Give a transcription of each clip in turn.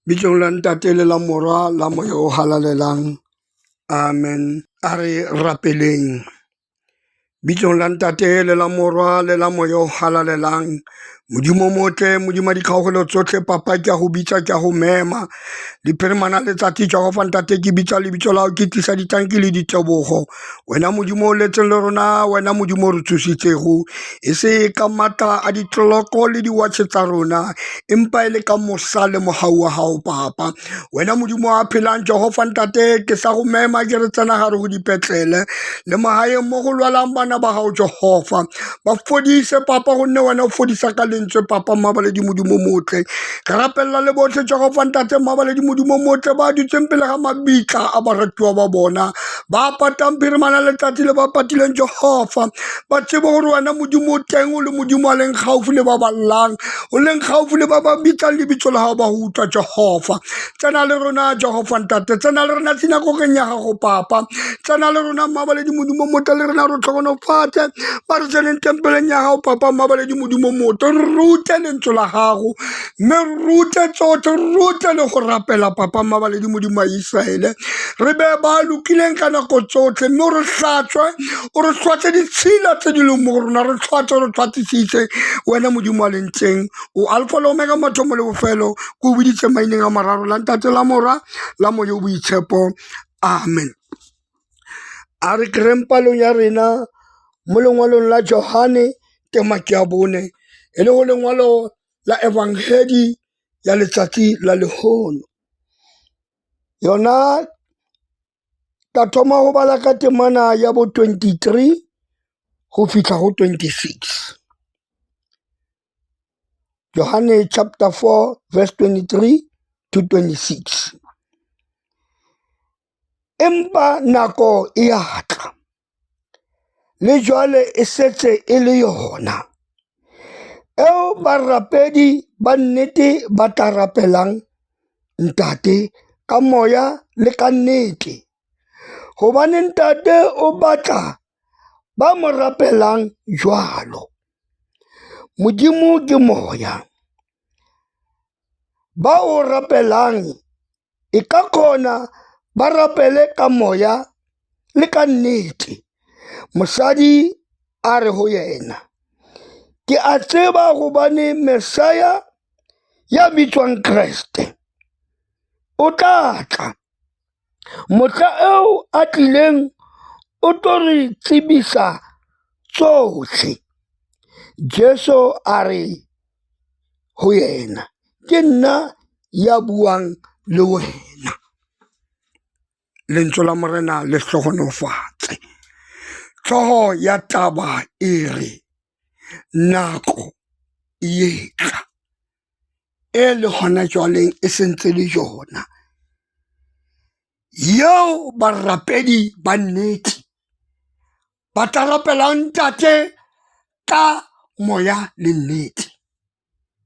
Bitsong la Ntate le la Mora la Moya o Halalelang. Amen. A re rapeleng. Bitsong la Ntate le la Morwa le la Moya o Halalelang. Modimo o motle, Modimo wa dikgaogelo tsotlhe, Papa ke a go bitsa, ke a go mema. Diphirimana letsatsi, Jehova Ntate, ke bitsa lebitso la gago, ke tlisa ditanki le ditebogo. Wena Modimo o letseng le rona, wena Modimo o re tsositsego, e se ka matla a ditloloko le diwatšhe tsa rona, empa e le ka mosa le mogau wa gago, Papa. Wena Modimo a phelang, Jehova Ntate, ke sa go mema, ke re tsena gare go dipetlele le magaeng mo go lwalang bana ba gago, Jehova. Ba fodise, Papa, gonne wena o fodisa ka lentswe, Papa, mmabaledi Modimo motle. Re rapelela le botlhe, Jehova Ntate, mmabaledi Modimo motle, ba dutseng pele ga mabitla a baratuwa ba bona, ba patang phirimana letsatsi le ba patileng, Jehova. Ba tsebe gore wena Modimo o teng, o le Modimo a leng gaufi le ba ba llang, o leng gaufi le ba ba bitsang lebitso la gago, ba go utlwa, Jehova. Tsena le rona, Jehova Ntate, tsena le rona sinagogeng ya gago, Papa. Tsena le rona, mmabaledi Modimo motle, le rena re tlhogonofatse ba re tseneng tempeleng ya gago, Papa, mmabaledi Modimo motle. Re rute lentswe la gago, mme re rute tsotlhe, re rute le go rapela, Papa, mmabaledi Modimo wa Iseraele. Re be ba lokileng ka nako tsotlhe, mme o re hlatswe, o re hlwatswe ditshila tse di leng mo go rona, re tlhwatswe, re tlhwatsisitse wena Modimo wa leng teng. O Alpha le Omega, mathomo le bofelo. Ke o biditse maineng a mararo, la Ntate, la Morwa, la Moya o Boitshepo. Amen. A re kry-eng palong ya rena mo lengwalong la Johane, tema ke ya bone, e le go lengwalo la Evangedi ya letsatsi la lehono. Yona ka thoma go bala ka temana ya bo 23 go fihla go 26. Johane chapter 4 verse 23 to 26. Empa nako e a tla, le jwale e setse e le yona, eo barapedi ba nnete ba tla rapelang Ntate ka moya le ka nnete, hobane Ntate o batla ba mo rapelang jwalo. Modimo ke moya, ba o rapelang e ka kgona ba rapele ka moya le ka nnete. Mosadi a re ho yena, ke a tseba hobane Mesaya ya bitswang Kreste o tla tla. Mohla eo a tlileng o tlo re tsebisa tsohle. Jesu a re ho yena, ke nna ya buang le wena. Lentswe la Morena le hlohonofatse. Tlhoho ya taba e re, nako e etla, e le hona jwaleng e sentse le yona, yeo barapedi ba nnete ba tla rapelang Ntate ka moya le nnete.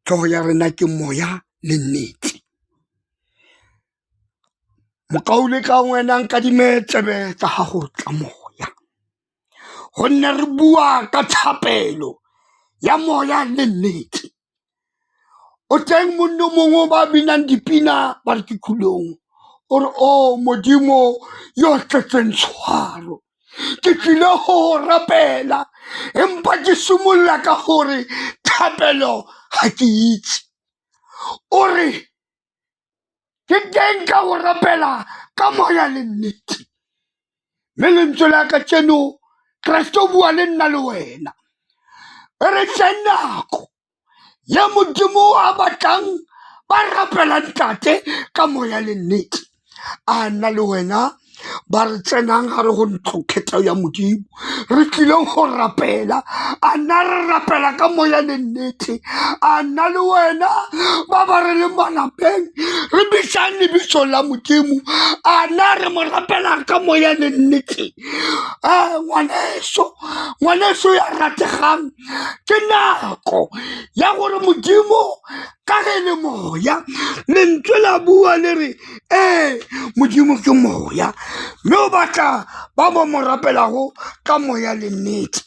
Tlhogo ya rena ke moya le nnete. Mokaule ka wena nkadime tsebe tsa gago tsa moya, gonne re bua ka thapelo ya moya le nnete. O teng monno mongwe ba binang dipina ba re ke khulong, o re o Modimo yo tletseng tshwaro, ke tlile go go rapela, empa ke simolola ka gore thapelo ga ke itse. O re ke teng ka go rapela ka moya le nnete, mme lentswe la ka tseno Kreste o bua le nna le wena. E re tle nako ya Modimo a batlang ba rapela Ntate ka moya le nnete. A nna le wena ba re tsenang gare go ntlo kgetho ya Modimo, re tlileng go rapela, a nna re rapela ka moya le nnete. A nna le wena ba ba re leng malapeng re bitsang lebitso la Modimo, a nna re mo rapela ka moya le nnete. A ngwaneso, ngwaneso ya rategang, ke nako ya gore Modimo ka ge le moya, lentswe la bua le re ee, Modimo ke moya, mme o batla ba mo mo rapelago ka moya le nnete.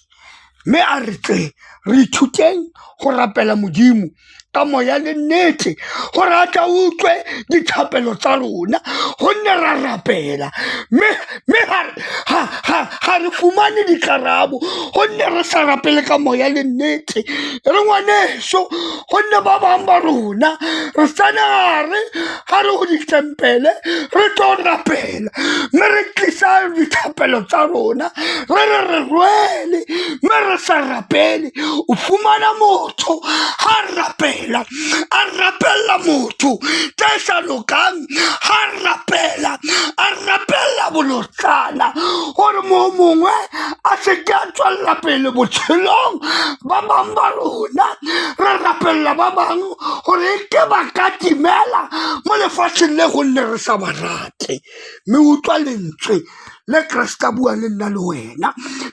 Mme a re tle Re ithuteng go rapela Modimo ka moya le nnete gore a tla utlwe dithapelo tsa rona, gonne ra rapela mme ga re fumane dikarabo gonne re sa rapele ka moya le nnete. Re ngwaneso, gonne ba bangwe ba rona re tsena re ga re go ditempele re tlo rapela, mme re tlisa dithapelo tsa rona re re re rwele, mme re sa rapele. O fumana motho ha rapela, a rapella motho tse sa lokang, ha rapela, a rapella bolotsana gore mo mongwe a se ke a tswelela pele botshelong. Ba bangwe ba rona re rapella ba bangwe gore e ke ba ka timela mo lefatsheng le, gonne re sa ba rate. Mme utlwa lentswe le Kreste a bua le nna le wena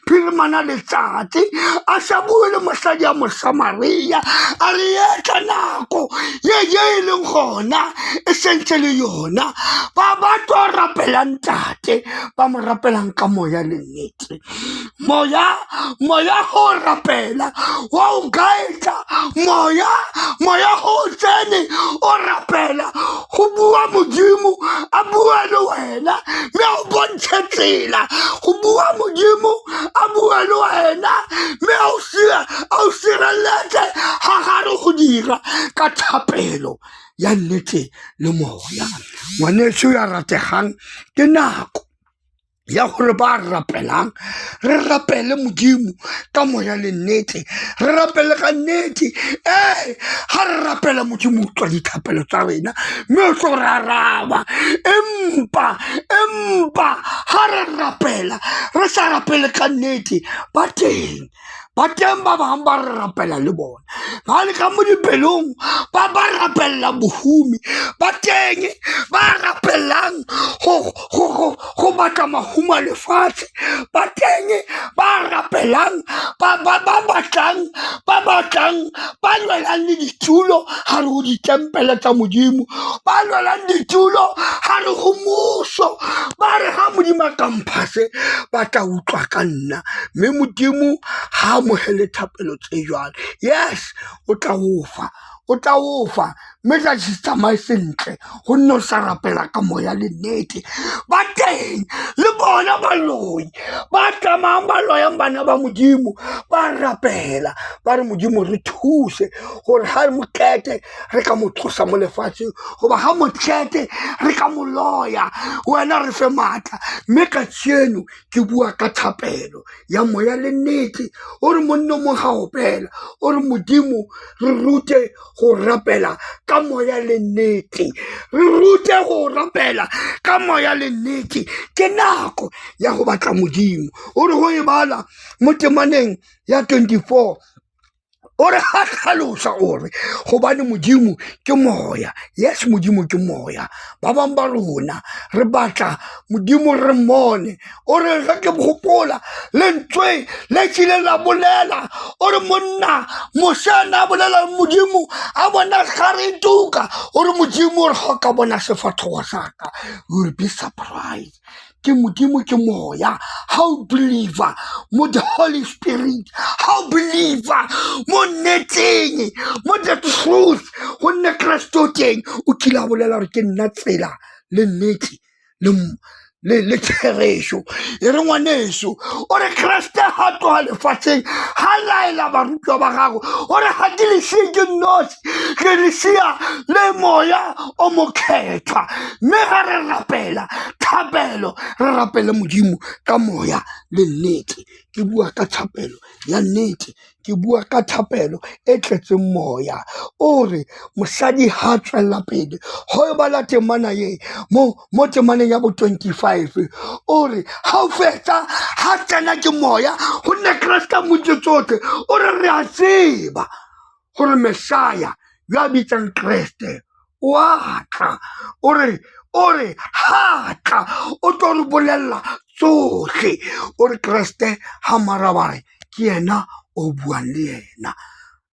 phirimana letsatsi, a sa bue le mosadi ya Mosamaria, a re etla nako ye ye e leng gona e sentse le yona, ba ba tlo rapelang Ntate, ba mo rapelang ka moya le nnete. Moya, moya go rapela wa o guide, moya, moya go tsene o rapela go bua Modimo, a bua le wena mme a o bontshe tsela. Go bua Modimo a bua le wena mme a o sireletse ga gare go dira ka thapelo ya nnete le moya. Ngwaneso ya rategang, ke nako ya gore ba rapelang re rapele Modimo ka moya le nnete, re rapele ka nnete. Ee, ga re rapela Modimo utlwa dithapelo tsa rena mme o tlo re araba, empa ga re rapela re sa rapele ka nnete, ba teng, ba teng ba bangwe ba re rapela le bona ba le ka mo dipelong, ba ba rapelela bohumi, ba teng ba rapelang go batla mahumo a lefatshe, ba teng ba rapelang ba batlang, ba batlang, ba lwelang le ditulo ga re go ditempele tsa Modimo, ba lwelang ditulo ga re go muso, ba re ga Modimo a ka mpha se ba tla utlwa ka nna. Mme Modimo ha amohele thapelo tse jwalo. Yes, o tla o fa, o tla o fa, mme tla se tsamaye sentle gonne o sa rapela ka moya le nnete. Ba teng le bona baloi ba tsamayang ba loyang bana ba Modimo, ba rapela ba re Modimo re thuse gore ga re mo qete re ka mo tlosa mo lefatsheng, goba ga mo qete re ka mo loya, wena re fe maatla. Mme kajeno ke bua ka thapelo ya moya le nnete. O re monno mo ga opela, o re Modimo re rute go rapela ka moya le nnete, re rute go rapela ka moya le nnete. Ke nako ya go batla Modimo. O re go e bala mo temaneng ya 24, o re ga tlhalosa o re gobane Modimo ke moya. Yes, Modimo ke moya. Ba bangwe ba rona re batla Modimo re mmone. O re ge ke gopola lentswe le kile la bolela, o re monna Moshe a ne a bolela le Modimo a bona gare e tuka, o re Modimo o re ga o ka bona sefatlhogo sa ka, you will be surprised. Ke Modimo ke moya. How believer mo the Holy Spirit, how believer mo nneteng, mo the truth, gonne Kreste o teng o kile a bolela gore ke nna tsela le nnete le therešo. E re ngwaneso, o re Kreste ga tloga lefatsheng ga laela barutwa ba gago, o re ga ke le sie ke nnoši, ke le sia le moya o mokgethwa. Mme ga re rapela thapelo, re rapele Modimo ka moya le nnete. Ke bua ka thapelo ya nnete, ke bua ka thapelo e tletseng moya. O re mosadi ha tswella pele go e bala temana ye mo temaneng ya bo 25, o re ha o fetsa ha tsena ke moya, gonne Kreste a moditse tsotlhe. O re re a tseba gore Messiah yo a bitsang Kreste o a tla. O re ha tla o tlo re bolelela tsotlhe. O re Kreste ha marabare ke yena o buang le yena.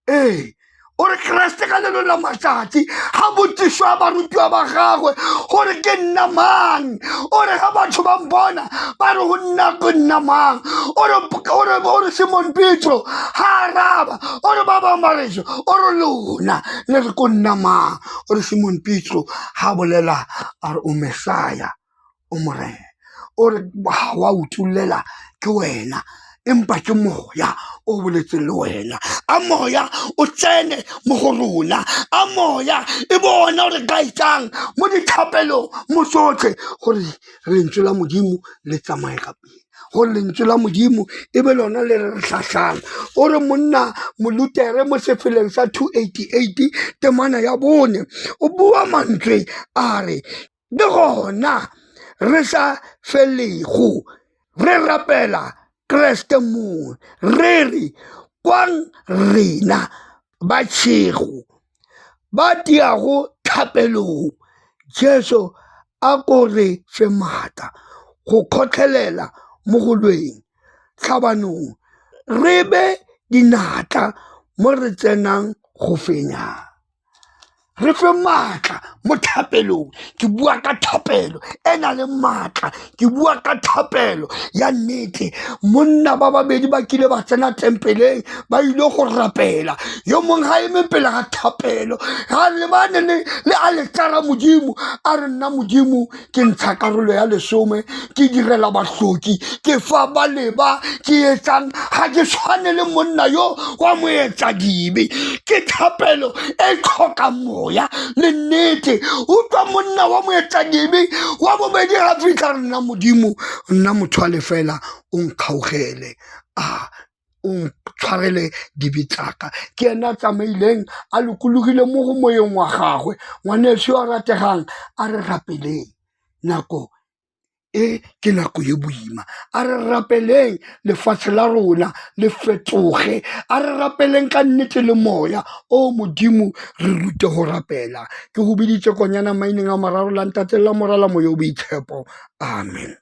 Ee, O re Kreste ka lelo la matsatsi ga botsišwa barutiwa ba gagwe gore ke nna mang, o re ga batho ba mbona ba re go nna ke nna mang. O re Simon Petro ga araba, o re ba bangwe ba rešo, o re lona le re ko nna mang. O re Simon Petro ga bolela a re o Messiah, o Morena. O re ga wa utulela ke wena, empa ke moya o boletseng le wena. A moya o tsene mo go rona, a moya e bona o re gaitsang mo dithapelong mo tsotlhe, gore lentswe la Modimo le tsamaye ka pele, gore lentswe la Modimo e be lona le re tlhahlang. O re monna Molutere mo sefeleng sa 288 temana ya 4 o bua mantswe a re, ke gona re sa felego re rapela Kreste mongwe, re re kwang rena ba tšhego ba tiago thapelong, Jesu a ko re fe maatla go kgotlhelela mo go lweng tlhabanong, re be dinatla mo re tsenang go fenya. Re fe maatla mo thapelong. Ke bua ka thapelo e na le maatla, ke bua ka thapelo ya nnete. Monna ba babedi ba kile ba tsena tempeleng ba ile go rapela, yo mongwe ga eme pele ga thapelo, ga lebane le aletara Modimo, a re nna Modimo ke ntsha karolo ya lesome, ke direla bahloki, ke fa ba leba, ke etsang, ga ke tshwane le monna yo wa moetsa dibe. Ke thapelo e tlhokang moya le nnete. Utlwa monna wa moetsa dibe wa bobedi ga fitlha, re nna Modimo, nna motho wa lefela, o nkgaogele, a o ntshwarele dibe tsaka. Ke ena a tsamaileng a lokologile mo go moyeng wa gagwe. Ngwaneso yo a rategang, a re rapeleng nako e ke nako ye boima, a re rapeleng lefatshe la rona le fetoge, a re rapeleng ka nnete le moya o Modimo re rute go rapela. Ke go biditse konyana maineng a mararo, la Ntate, la Mora, la Moya o Boitshepo, amen.